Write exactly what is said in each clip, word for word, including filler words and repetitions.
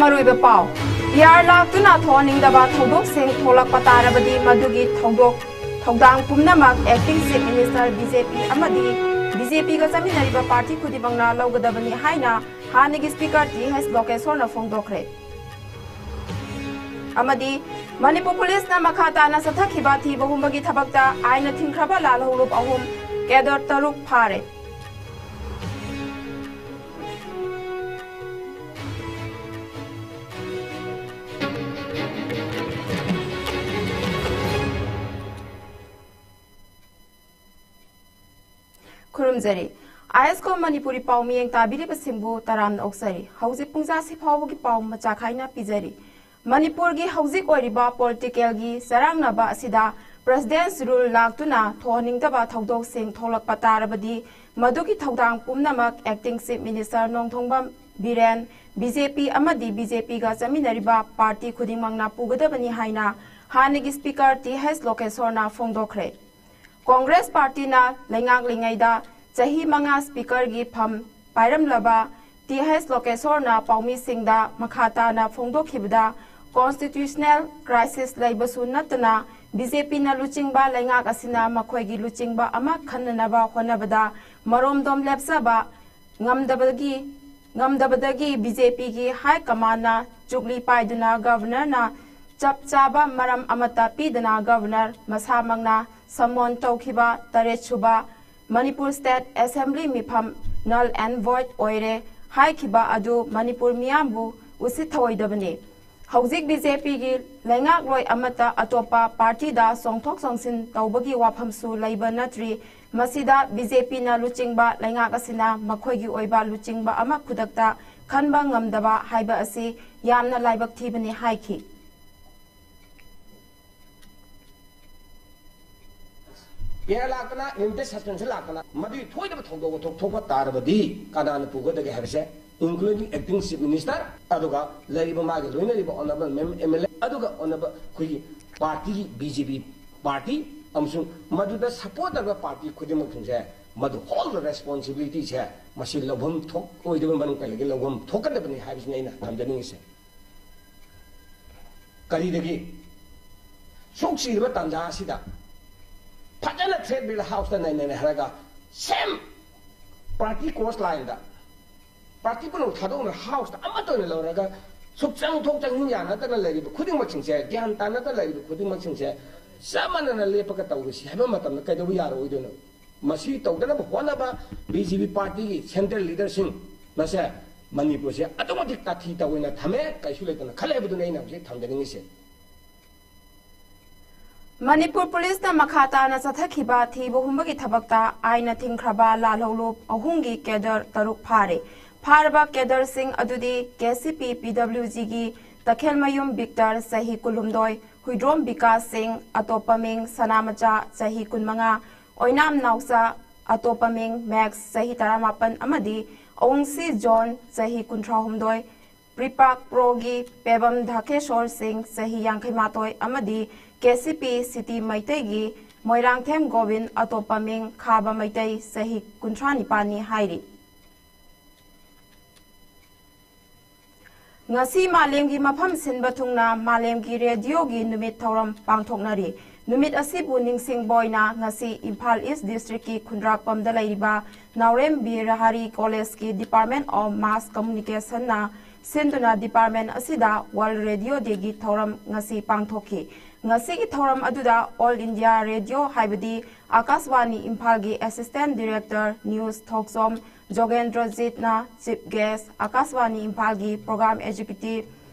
ꯃꯔꯨꯑꯣꯏꯕ ꯄꯥꯎ꯫ P R ꯂꯥꯛꯇꯨꯅ ꯊꯣꯛꯍꯟꯅꯤꯡꯗꯕ ꯊꯧꯗꯣꯛꯁꯤꯡ ꯊꯣꯛꯂꯛꯄ ꯇꯥꯔꯕꯗꯤ ꯃꯗꯨꯒꯤ ꯊꯧꯗꯣꯛ ꯊꯧꯗꯥꯡ ꯄꯨꯝꯅꯃꯛ acting chief minister B J P ꯑꯃꯗꯤ B J P ꯒ ꯆꯠꯃꯤꯟꯅꯔꯤꯕ party ꯈꯨꯗꯤꯡꯃꯛꯅ ꯂꯧꯒꯗꯕꯅꯤ ꯍꯥꯏꯅ ꯍꯥꯟꯅꯒꯤ speaker T H ꯂꯣꯀꯦꯁꯣꯔꯅ ꯐꯣꯡꯗꯣꯛꯈ꯭ꯔꯦ꯫ ꯑꯃꯗꯤ ꯃꯅꯤꯄꯨꯔ ꯄꯨꯂꯤꯁꯅ ꯃꯈꯥ ꯇꯥꯅ ꯆꯠꯊꯈꯤꯕ ꯊꯤꯕ ꯍꯨꯝꯕꯒꯤ ꯊꯕꯛꯇ ꯑꯥꯏꯟꯅ ꯊꯤꯡꯈ꯭ꯔꯕ ꯂꯥꯜꯍꯧꯂꯨꯞ ꯑꯍꯨꯝ, cadre ꯇꯔꯨꯛ ꯐꯥꯔꯦ꯫ ꯈꯨꯔꯨꯝꯖꯔꯤ꯫ ꯑꯥꯏ ꯑꯦꯁ ꯀꯣꯝ ꯃꯅꯤꯄꯨꯔꯤ ꯄꯥꯎ ꯃꯤꯌꯦꯡ ꯇꯥꯕꯤꯔꯤꯕꯁꯤꯡꯕꯨ ꯇꯔꯥꯝꯅ ꯑꯣꯛꯆꯔꯤ꯫ ꯍꯧꯖꯤꯛ ꯄꯨꯡꯖꯥꯁꯤ ꯐꯥꯎꯕꯒꯤ ꯄꯥꯎ ꯃꯆꯥ ꯈꯥꯏꯅ ꯄꯤꯖꯔꯤ꯫ ꯃꯅꯤꯄꯨꯔꯒꯤ ꯍꯧꯖꯤꯛ ꯑꯣꯏꯔꯤꯕ politicalꯒꯤ ꯆꯔꯥꯡꯅꯕ ꯑꯁꯤꯗ President's Rule ꯂꯥꯛꯇꯨꯅ ꯊꯣꯛꯍꯟꯅꯤꯡꯗꯕ ꯊꯧꯗꯣꯛꯁꯤꯡ ꯊꯣꯛꯂꯛꯄ ꯇꯥꯔꯕꯗꯤ ꯃꯗꯨꯒꯤ ꯊꯧꯗꯥꯡ ꯄꯨꯝꯅꯃꯛ acting chief minister Nongthombam Biren, B J P ꯑꯃꯗꯤ B J P ꯒ ꯆꯠꯃꯤꯟꯅꯔꯤꯕ party ꯈꯨꯗꯤꯡꯃꯛꯅ ꯄꯨꯒꯗꯕꯅꯤ ꯍꯥꯏꯅ ꯍꯥꯟꯅꯒꯤ speaker T H ꯂꯣꯀꯦꯁꯣꯔꯅ ꯐꯣꯡꯗꯣꯛꯈ꯭ꯔꯦ꯫ ꯀꯣꯡꯒ꯭ꯔꯦꯁ partyꯅ ꯂꯩꯉꯥꯛꯂꯤꯉꯩꯗ ꯆꯍꯤ ꯃꯉꯥ speakerꯒꯤ ꯐꯝ ꯄꯥꯏꯔꯝꯂꯕ T H ꯂꯣꯀꯦꯁꯣꯔꯅ ꯄꯥꯎꯃꯤꯁꯤꯡꯗ ꯃꯈꯥ ꯇꯥꯅ ꯐꯣꯡꯗꯣꯛꯈꯤꯕꯗ, constitutional crisis ꯂꯩꯕꯁꯨ ꯅꯠꯇꯅ B J Pꯅ ꯂꯨꯆꯤꯡꯕ ꯂꯩꯉꯥꯛ ꯑꯁꯤꯅ ꯃꯈꯣꯏꯒꯤ ꯂꯨꯆꯤꯡꯕ ꯑꯃ ꯈꯟꯅꯅꯕ ꯍꯣꯠꯅꯕꯗ ꯃꯔꯣꯝꯗꯣꯝ ꯂꯦꯞꯆꯕ ꯉꯝꯗꯕꯗꯒꯤ, ꯉꯝꯗꯕꯗꯒꯤ B J Pꯒꯤ high commandꯅ ꯆꯨꯛꯂꯤ ꯄꯥꯏꯗꯨꯅ governorꯅ ꯆꯞ ꯆꯥꯕ ꯃꯔꯝ ꯑꯃꯠꯇ ꯄꯤꯗꯅ governor ꯃꯁꯥꯃꯛꯅ summon ꯇꯧꯈꯤꯕ ꯇꯔꯦꯠ ꯁꯨꯕ Manipur State Assembly ꯃꯤꯐꯝ null and void ꯑꯣꯏꯔꯦ ꯍꯥꯏꯈꯤꯕ ꯑꯗꯨ ꯃꯅꯤꯄꯨꯔ ꯃꯤꯌꯥꯝꯕꯨ ꯎꯁꯤꯠ ꯊꯑꯣꯏꯗꯕꯅꯤ꯫ ꯍꯧꯖꯤꯛ B J Pꯒꯤ ꯂꯩꯉꯥꯛꯂꯣꯏ ꯑꯃꯠꯇ ꯑꯇꯣꯞꯄ partyꯗ ꯆꯣꯡꯊꯣꯛ ꯆꯣꯡꯁꯤꯟ ꯇꯧꯕꯒꯤ ꯋꯥꯐꯝꯁꯨ ꯂꯩꯕ ꯅꯠꯇ꯭ꯔꯤ꯫ ꯃꯁꯤꯗ B J Pꯅ ꯂꯨꯆꯤꯡꯕ ꯂꯩꯉꯥꯛ ꯑꯁꯤꯅ ꯃꯈꯣꯏꯒꯤ ꯑꯣꯏꯕ ꯂꯨꯆꯤꯡꯕ ꯑꯃ ꯈꯨꯗꯛꯇ ꯈꯟꯕ ꯉꯝꯗꯕ ꯍꯥꯏꯕ ꯑꯁꯤ ꯌꯥꯝꯅ ꯂꯥꯏꯕꯛ ꯊꯤꯕꯅꯤ ꯍꯥꯏꯈꯤ꯫ ꯄꯤ ꯑꯥꯔ ꯂꯥꯛꯇꯅ, limited suspension ꯂꯥꯛꯇꯅ, ꯃꯗꯨꯒꯤ ꯊꯣꯏꯗꯕ ꯊꯧꯗꯣꯛ ꯋꯥꯊꯣꯛ ꯊꯣꯛꯄ ꯇꯥꯔꯕꯗꯤ ꯀꯅꯥꯅ ꯄꯨꯒꯗꯒꯦ ꯍꯥꯏꯕꯁꯦ, including acting chief minister, ꯑꯗꯨꯒ ꯂꯩꯔꯤꯕ ꯃꯥꯒꯤ ꯂꯣꯏꯅꯔꯤꯕ honourable mem-, M L A, ꯑꯗꯨꯒ honourable ꯑꯩꯈꯣꯏꯒꯤ partyꯒꯤ B J P party ꯑꯃꯁꯨꯡ ꯃꯗꯨꯗ support ꯇꯧꯔꯤꯕ party ꯈꯨꯗꯤꯡꯃꯛꯁꯤꯡꯁꯦ ꯃꯗꯨ whole responsibility ꯁꯦ ꯃꯁꯤ ꯂꯧꯐꯝ ꯊꯣꯛꯑꯣꯏꯗꯕ ꯃꯔꯝ ꯀꯔꯤꯒꯤ ꯂꯧꯐꯝ ꯊꯣꯛꯀꯗꯕꯅꯤ ꯍꯥꯏꯕꯁꯤꯅꯤ ꯑꯩꯅ ꯊꯝꯖꯅꯤꯡꯉꯤꯁꯦ꯫ ꯀꯔꯤꯗꯒꯤ ꯁꯨꯛ ꯆꯤꯔꯕ ꯇꯥꯟꯖꯥ ꯑꯁꯤꯗ ꯐꯖꯅ trade bill house ꯇ ꯅꯩꯅꯔꯦ ꯍꯥꯏꯔꯒ same party course line ꯗ party ꯄꯨꯝꯅꯃꯛ ꯊꯥꯗꯣꯛꯅ house ꯇ ꯑꯃꯠꯇ ꯑꯣꯏꯅ ꯂꯧꯔꯒ ꯁꯨꯛꯆꯪ ꯊꯣꯛꯆꯪ ꯌꯥꯅꯗꯅ ꯂꯩꯔꯤꯕ ꯈꯨꯗꯤꯡꯃꯛꯁꯤꯡꯁꯦ, ꯒ꯭ꯌꯥꯟ ꯇꯥꯅꯗꯅ ꯂꯩꯔꯤꯕ ꯈꯨꯗꯤꯡꯃꯛꯁꯤꯡꯁꯦ ꯆꯞ ꯃꯥꯟꯅꯅ ꯂꯦꯞꯄꯒ ꯇꯧꯔꯁꯤ ꯍꯥꯏꯕ ꯃꯇꯝꯗ ꯀꯩꯗꯧꯕ ꯌꯥꯔꯣꯏꯗꯣꯏꯅꯣ? ꯃꯁꯤ ꯇꯧꯗꯅꯕ ꯍꯣꯠꯅꯕ B J P party ꯒꯤ central leader ꯁꯤꯡ ꯃꯁꯦ ꯃꯅꯤꯄꯨꯔꯁꯦ ꯑꯗꯨꯛ ꯃꯇꯤꯛ ꯇꯥꯊꯤ ꯇꯧꯑꯣꯏꯅ ꯊꯝꯃꯦ, ꯀꯩꯁꯨ ꯂꯩꯇꯅ ꯈꯜꯂꯦ ꯍꯥꯏꯕꯗꯨꯅꯤ ꯑꯩꯅ ꯍꯧꯖꯤꯛ ꯊꯝꯖꯅꯤꯡꯉꯤꯁꯦ꯫ ꯃꯅꯤꯄꯨꯔ ꯄꯨꯂꯤꯁꯅ ꯃꯈꯥ ꯇꯥꯅ ꯆꯠꯊꯈꯤꯕ ꯊꯤꯕ ꯍꯨꯝꯕꯒꯤ ꯊꯕꯛꯇ ꯑꯥꯏꯟꯅ ꯊꯤꯡꯈ꯭ꯔꯕ ꯂꯥꯜꯍꯧꯂꯨꯞ ꯑꯍꯨꯝꯒꯤ cadre ꯇꯔꯨꯛ ꯐꯥꯔꯦ꯫ ꯐꯥꯔꯕ cadre ꯁꯤꯡ ꯑꯗꯨꯗꯤ K C P P W G ꯒꯤ ꯇꯈꯦꯜꯃꯌꯨꯝ ꯕꯤꯛꯇꯔ, ꯆꯍꯤ ꯀꯨꯟꯍꯨꯝꯗꯣꯏ, ꯍꯨꯏꯗ꯭ꯔꯣꯝ ꯕꯤꯀꯥꯁ ꯁꯤꯡ, ꯑꯇꯣꯞꯄ ꯃꯤꯡ ꯁꯅꯥꯃꯆꯥ, ꯆꯍꯤ ꯀꯨꯟꯃꯉꯥ, ꯑꯣꯏꯅꯥꯝ ꯅꯥꯎꯆꯥ, ꯑꯇꯣꯞꯄ ꯃꯤꯡ ꯃꯦꯛꯁ, ꯆꯍꯤ ꯇꯔꯥꯃꯥꯄꯟ, ꯑꯃꯗꯤ ꯑꯋꯨꯡꯁꯤ ꯖꯣꯟ, ꯆꯍꯤ ꯀꯨꯟꯊ꯭ꯔꯥꯍꯨꯝꯗꯣꯏ, ꯄ꯭ꯔꯤꯄꯥꯛ ꯄ꯭ꯔꯣꯒꯤ ꯄꯦꯕꯝ ꯙꯥꯀꯦꯁꯣꯔ ꯁꯤꯡ, ꯆꯍꯤ ꯌꯥꯡꯈꯩꯃꯥꯊꯣꯏ, ꯑꯃꯗꯤ K C P ꯁꯤꯇꯤ ꯃꯩꯇꯩꯒꯤ ꯃꯣꯏꯔꯥꯡꯊꯦꯝ ꯒꯣꯕꯤꯟ, ꯑꯇꯣꯞꯄ ꯃꯤꯡ ꯈꯥꯕ ꯃꯩꯇꯩ, ꯆꯍꯤ ꯀꯨꯟꯊ꯭ꯔꯥ ꯅꯤꯄꯥꯟꯅꯤ ꯍꯥꯏꯔꯤ꯫ ꯉꯁꯤ ꯃꯥꯂꯦꯝꯒꯤ ꯃꯐꯝ ꯁꯤꯟꯕ ꯊꯨꯡꯅ ꯃꯥꯂꯦꯝꯒꯤ ꯔꯦꯗꯤꯑꯣꯒꯤ ꯅꯨꯃꯤꯠ ꯊꯧꯔꯝ ꯄꯥꯡꯊꯣꯛꯅꯔꯤ꯫ ꯅꯨꯃꯤꯠ ꯑꯁꯤꯕꯨ ꯅꯤꯡꯁꯤꯡꯕ ꯑꯣꯏꯅ ꯉꯁꯤ ꯏꯝꯐꯥꯜ ꯏꯁ ꯗꯤꯁꯇ꯭ꯔꯤꯛꯀꯤ ꯈꯨꯟꯗ꯭ꯔꯥꯛꯄꯝꯗ ꯂꯩꯔꯤꯕ ꯅꯥꯎꯔꯦꯝ ꯕꯤꯔ ꯍꯔꯤ ꯀꯣꯂꯦꯖꯀꯤ Department of Mass Communication ꯅ ꯁꯤꯟꯗꯨꯅ department ꯑꯁꯤꯗ World Radio Day ꯒꯤ ꯊꯧꯔꯝ ꯉꯁꯤ ꯄꯥꯡꯊꯣꯛꯈꯤ꯫ ꯉꯁꯤꯒꯤ ꯊꯧꯔꯝ ꯑꯗꯨꯗ All India Radio ꯍꯥꯏꯕꯗꯤ ꯑꯀꯥꯁꯕꯥꯅꯤ ꯏꯝꯐꯥꯜꯒꯤ Assistant Director News ꯊꯣꯛꯆꯣꯝ ꯖꯣꯒꯦꯟꯗ꯭ꯔꯖꯤꯠꯅ chief guest, ꯑꯀꯥꯁꯕꯥꯅꯤ ꯏꯝꯐꯥꯜꯒꯤ program executive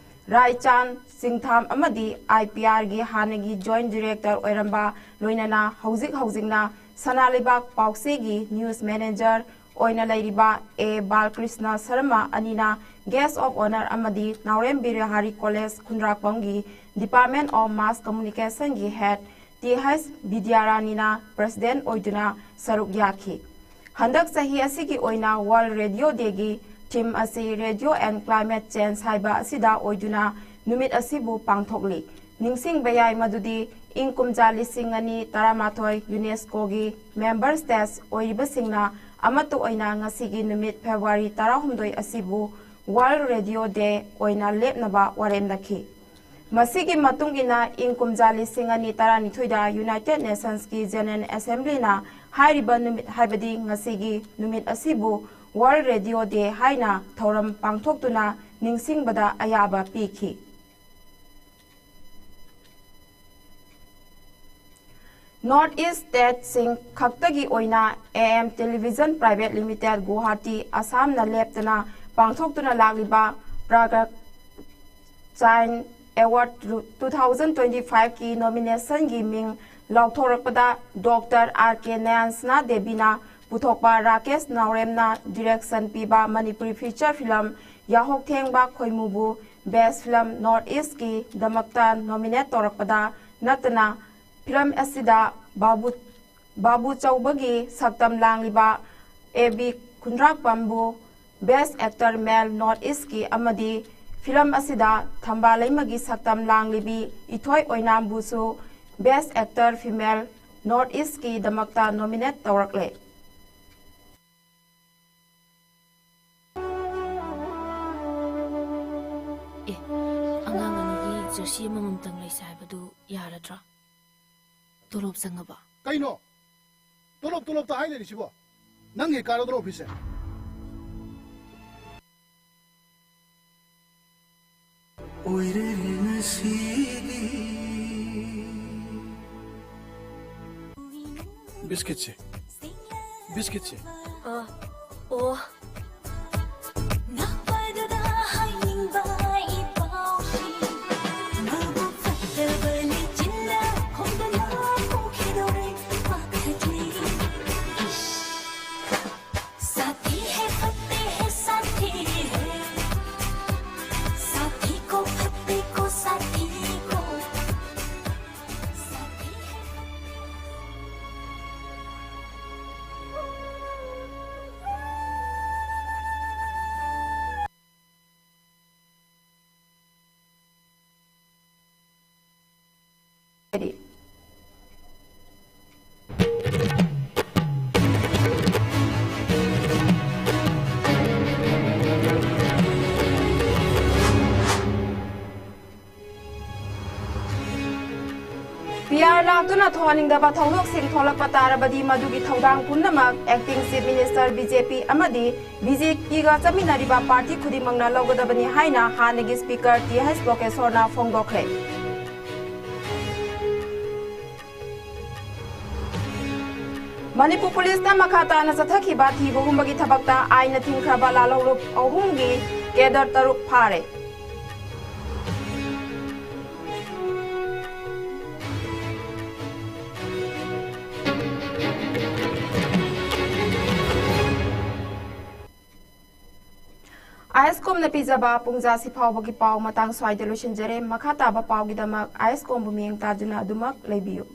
ꯔꯥꯏꯆꯥꯟ ꯆꯤꯡꯊꯥꯝ ꯑꯃꯗꯤ I P R ꯒꯤ ꯍꯥꯟꯅꯒꯤ joint director ꯑꯣꯏꯔꯝꯕ, ꯂꯣꯏꯅꯅ ꯍꯧꯖꯤꯛ ꯍꯧꯖꯤꯛꯅ ꯁꯅꯥ ꯂꯩꯕꯥꯛ ꯄꯥꯎꯆꯦꯒꯤ news manager ꯑꯣꯏꯅ ꯂꯩꯔꯤꯕ ꯑꯦ ꯕꯥꯜꯀ꯭ꯔꯤꯁꯅ ꯁꯔꯃ ꯑꯅꯤꯅ guest of honour ꯑꯃꯗꯤ ꯅꯥꯎꯔꯦꯝ ꯕꯤꯔꯍꯥꯔꯤ ꯀꯣꯂꯦꯖ ꯈꯨꯟꯗ꯭ꯔꯥꯛꯄꯝꯒꯤ Department of Mass Communication ꯒꯤ head ꯇꯤ ꯍꯩꯆ ꯕꯤꯗ꯭ꯌꯥꯔꯥꯅꯤꯅ president ꯑꯣꯏꯗꯨꯅ ꯁꯔꯨꯛ ꯌꯥꯈꯤ꯫ ꯍꯟꯗꯛ ꯆꯍꯤ ꯑꯁꯤꯒꯤ ꯑꯣꯏꯅ World Radio Day ꯒꯤ theme ꯑꯁꯤ Radio and Climate Change ꯍꯥꯏꯕ ꯑꯁꯤꯗ ꯑꯣꯏꯗꯨꯅ ꯅꯨꯃꯤꯠ ꯑꯁꯤꯕꯨ ꯄꯥꯡꯊꯣꯛꯂꯤ꯫ ꯅꯤꯡꯁꯤꯡꯕ ꯌꯥꯏ ꯃꯗꯨꯗꯤ ꯏꯪ ꯀꯨꯝꯖꯥ ꯂꯤꯁꯤꯡ ꯑꯅꯤ ꯇꯔꯥꯃꯥꯊꯣꯏ UNESCOꯒꯤ member states ꯑꯣꯏꯔꯤꯕꯁꯤꯡꯅ ꯑꯃꯠꯇ ꯑꯣꯏꯅ ꯉꯁꯤꯒꯤ ꯅꯨꯃꯤꯠ February ꯇꯔꯥꯍꯨꯝꯗꯣꯏ ꯑꯁꯤꯕꯨ World Radio Day ꯑꯣꯏꯅ ꯂꯦꯞꯅꯕ ꯋꯥꯔꯦꯞ ꯅꯈꯤ꯫ ꯃꯁꯤꯒꯤ ꯃꯇꯨꯡ ꯏꯟꯅ ꯏꯪ ꯀꯨꯝꯖꯥ ꯂꯤꯁꯤꯡ ꯑꯅꯤ ꯇꯔꯥꯅꯤꯊꯣꯏꯗ United Nationsꯀꯤ General Assemblyꯅ ꯍꯥꯏꯔꯤꯕ ꯅꯨꯃꯤꯠ, ꯍꯥꯏꯕꯗꯤ ꯉꯁꯤꯒꯤ ꯅꯨꯃꯤꯠ ꯑꯁꯤꯕꯨ World Radio Day ꯍꯥꯏꯅ ꯊꯧꯔꯝ ꯄꯥꯡꯊꯣꯛꯇꯨꯅ ꯅꯤꯡꯁꯤꯡꯕꯗ ꯑꯌꯥꯕ ꯄꯤꯈꯤ꯫ North East stateꯁꯤꯡ ꯈꯛꯇꯒꯤ ꯑꯣꯏꯅ AM Television Private Limited, Guwahati, ꯑꯁꯥꯝꯅ ꯂꯦꯞꯇꯅ ꯄꯥꯡꯊꯣꯛꯇꯨꯅ ꯂꯥꯛꯂꯤꯕ Pragya Chin Award two thousand twenty fiveꯀꯤ nominationꯒꯤ ꯃꯤꯡ ꯂꯥꯎꯊꯣꯔꯛꯄꯗ Doctor R K Nayana Sneha Deviꯅ ꯄꯨꯊꯣꯛꯄ Rakesh Naoremꯅ direction ꯄꯤꯕ Manipuri feature film ꯌꯥꯍꯧ ꯊꯦꯡꯕ ꯈꯣꯏꯃꯨꯕꯨ Best Film North Eastꯀꯤꯗꯃꯛꯇ nominate ꯇꯧꯔꯛꯄꯗ ꯅꯠꯇꯅ, film ꯑꯁꯤꯗ ꯕꯥꯕꯨ, ꯕꯥꯕꯨ ꯆꯧꯕꯒꯤ ꯁꯛꯇꯝ ꯂꯥꯡꯂꯤꯕ A B ꯈꯨꯟꯗ꯭ꯔꯥꯛꯄꯝꯕꯨ Best Actor Male North Eastꯀꯤ ꯑꯃꯗꯤ film ꯑꯁꯤꯗ ꯊꯝꯕꯥꯜ ꯂꯩꯃꯒꯤ ꯁꯛꯇꯝ ꯂꯥꯡꯂꯤꯕꯤ ꯏꯊꯣꯏ ꯑꯣꯏꯅꯥꯝꯕꯨꯁꯨ Best Actor Female North Eastꯀꯤꯗꯃꯛꯇ nominate ꯇꯧꯔꯛꯂꯦ꯫ ꯑꯦ, ꯑꯉꯥꯡ ꯑꯅꯤꯒꯤ jersey ꯑꯃꯃꯝꯇꯪ ꯂꯩꯁꯦ ꯍꯥꯏꯕꯗꯨ ꯌꯥꯔꯗ꯭ꯔꯥ? ꯇꯣꯂꯣꯞ ꯆꯪꯉꯕ? ꯀꯩꯅꯣ? ꯇꯣꯂꯣꯞ, ꯇꯣꯂꯣꯞꯇ ꯍꯥꯏ ꯂꯩꯔꯤꯁꯤꯕꯣ? ꯅꯪ ꯍꯦꯛ ꯀꯥꯔꯗ꯭ꯔꯣ officeꯁꯦ? ꯑꯣꯏꯔꯦ ꯉꯁꯤꯗꯤ꯫ ꯕꯤꯁꯀꯤꯠꯁꯦ, ꯕꯤꯁꯀꯤꯠꯁꯦ꯫ ꯑ, ꯑꯣ꯫ ꯅꯛꯄꯗꯨꯗ ꯍꯥꯏꯅꯤꯡꯕ ꯏ ꯄꯥꯎꯁꯤ꯫ ꯃꯕꯨꯛ ꯐꯠꯇꯕ ꯂꯤꯆꯤꯟꯅ ꯈꯣꯡꯗꯅ ꯄꯨꯈꯤꯗꯧꯔꯦ ꯄꯥꯈꯠꯂꯤ꯫ ꯏꯁ꯫ साथी है फतेह, साथी है, साथी को फतेह को, साथी को, साथी है फतेह। ꯊꯣꯛꯍꯟꯅꯤꯡꯗꯕ ꯊꯧꯗꯣꯛꯁꯤꯡ ꯊꯣꯛꯂꯛꯄ ꯇꯥꯔꯕꯗꯤ ꯃꯗꯨꯒꯤ ꯊꯧꯗꯥꯡ ꯄꯨꯝꯅꯃꯛ Acting Chief Minister, B J P ꯑꯃꯗꯤ B J Pꯒ ꯆꯠꯃꯤꯟꯅꯔꯤꯕ party ꯈꯨꯗꯤꯡꯃꯛꯅ ꯂꯧꯒꯗꯕꯅꯤ ꯍꯥꯏꯅ ꯍꯥꯟꯅꯒꯤ Speaker T H ꯂꯣꯀꯦꯁꯣꯔꯅ ꯐꯣꯡꯗꯣꯛꯈ꯭ꯔꯦ꯫ ꯃꯅꯤꯄꯨꯔ ꯄꯨꯂꯤꯁꯅ ꯃꯈꯥ ꯇꯥꯅ ꯆꯠꯊꯈꯤꯕ ꯊꯤꯕ ꯍꯨꯝꯕꯒꯤ ꯊꯕꯛꯇ ꯑꯥꯏꯟꯅ ꯊꯤꯡꯈ꯭ꯔꯕ ꯂꯥꯜꯍꯧꯂꯨꯞ ꯑꯍꯨꯝꯒꯤ cadre ꯇꯔꯨꯛ ꯐꯥꯔꯦ꯫ ꯑꯥꯏ ꯑꯦꯁ ꯀꯣꯝꯅ ꯄꯤꯖꯕ ꯄꯨꯡꯖꯥꯁꯤ ꯐꯥꯎꯕꯒꯤ ꯄꯥꯎ ꯃꯇꯥꯡ ꯁ꯭ꯋꯥꯏꯗ ꯂꯣꯏꯁꯤꯟꯖꯔꯦ꯫ ꯃꯈꯥ ꯇꯥꯕ ꯄꯥꯎꯒꯤꯗꯃꯛ ꯑꯥꯏ ꯑꯦꯁ ꯀꯣꯝꯕꯨ ꯃꯤꯠꯌꯦꯡ ꯇꯥꯗꯨꯅ ꯑꯗꯨꯃꯛ ꯂꯩꯕꯤꯌꯨ꯫